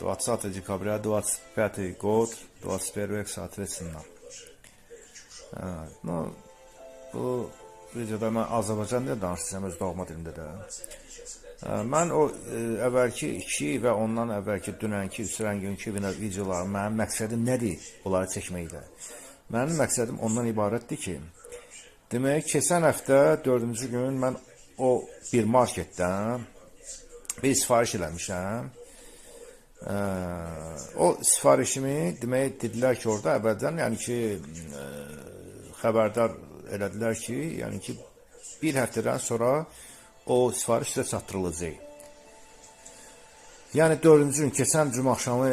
20 декабря, 25 год, 21 век, соответственно. Ну, bu videoda mən Azərbaycan dilində danışacağam, öz doğma dilimdə də. Mən o əvvəlki iki və ondan əvvəlki dünənki, üsrən günkü videolarım, mənim məqsədim nədir onları çəkməkdə? Mənim məqsədim ondan ibarətdir ki, demək, keçən həftə dördüncü gün mən o bir marketdən bir sifariş eləmişəm. O sifarişimi demək dedilər ki, orada əvvəldən, yəni ki, xəbərdar elədilər ki, yəni ki, bir həftədən sonra o sifariş sizə çatdırılacaq. Yəni dördüncü gün, keçən cümə axşamı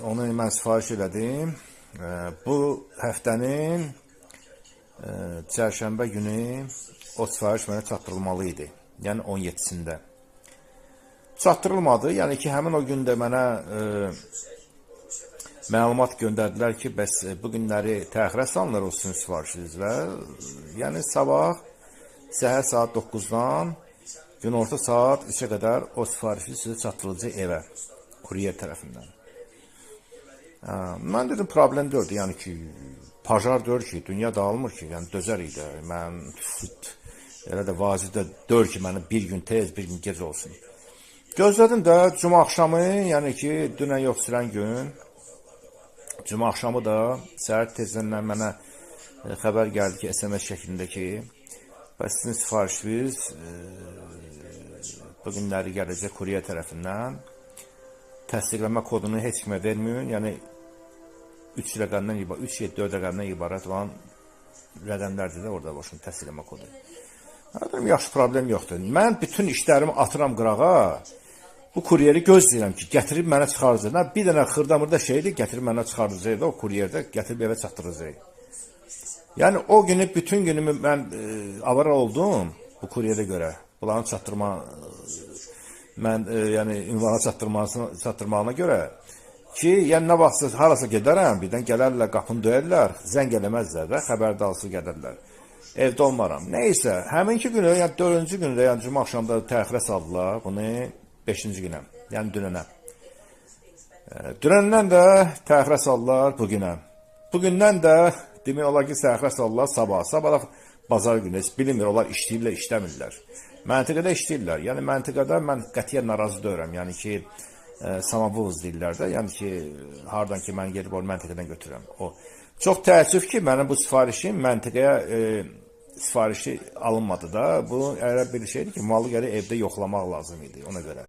onu mən sifariş elədim. Bu həftənin çərşənbə günü o sifariş mənə çatdırılmalı idi. Yəni 17-sində. Çatdırılmadı. Yəni ki, həmin o gün də mənə məlumat göndərdilər ki, bəs bu günləri təxirə salınır o sizin sifarişinizlə. Yəni sabah səhər saat 9-dan günorta saat 3-ə qədər o sifarişi sizə çatdırılacaq evə, kuryer tərəfindən. Mən dedim, problem deyildi, yəni ki, pajar deyil ki, dünya dağılmır ki, yəni dözərik də. Mən elə də vacib də deyil ki, mənə bir gün tez, bir gün gec olsun. Gözlədim də cümə axşamı, yəni ki, dünən yox, sürən gün, cümə axşamı da səhər tezdən mənə xəbər gəldi ki, SMS şəklində ki, bəs sizin sifarişiniz bu günləri gələcək kuryer tərəfindən. Təsdiqləmə kodunu heç kimə verməyin, yəni 3 rəqəmdən ibarət, 3, 7, 4 rəqəmdən ibarət olan rəqəmlərdir də orada başım təsdiqləmə kodu. Dedim, yaxşı, problem yoxdur. Mən bütün işlərimi atıram qırağa. Bu kuryeri gözləyirəm ki, gətirib mənə çıxaracaq. Nə bir dənə xırda-mırda şeydir, gətirib mənə çıxaracaq da o kuryerdə, gətirib evə çatdıracaq. Yəni o günü bütün günümü mən avara oldum bu kuryerə görə. Bunların çatdırma mən yəni ünvana çatdırmağına görə ki, yəni nə vaxtsa harasa gedərəm, birdən gələrlər, qapını döyərlər, zəng eləməzlər də, xəbərdarsız gələrlər. Evdə olmaram. Nəysə, həminki günü, yəni dördüncü günü də, yəni cümə axşamda təxirə saldılar bunu 5-ci günə, yəni dünənə. Dünəndən də təxirə saldılar bugünə. Bugündən də demək olar ki, təxirə saldılar sabah. Sabah da bazar günü, heç bilinmir, onlar işləyirlər, işləmirlər. Məntəqədə işləyirlər. Yəni məntəqədə mən qətiyyən narazı deyirəm. Yəni ki, Samavuz deyirlər də, yəni ki, hardan ki mən gedib o məntəqədən götürürəm. O. Çox təəssüf ki, mənim bu sifarişim məntəqəyə sifarişi alınmadı da. Bu elə bir şeydir ki, malı gərək evdə yoxlamaq lazım idi ona görə.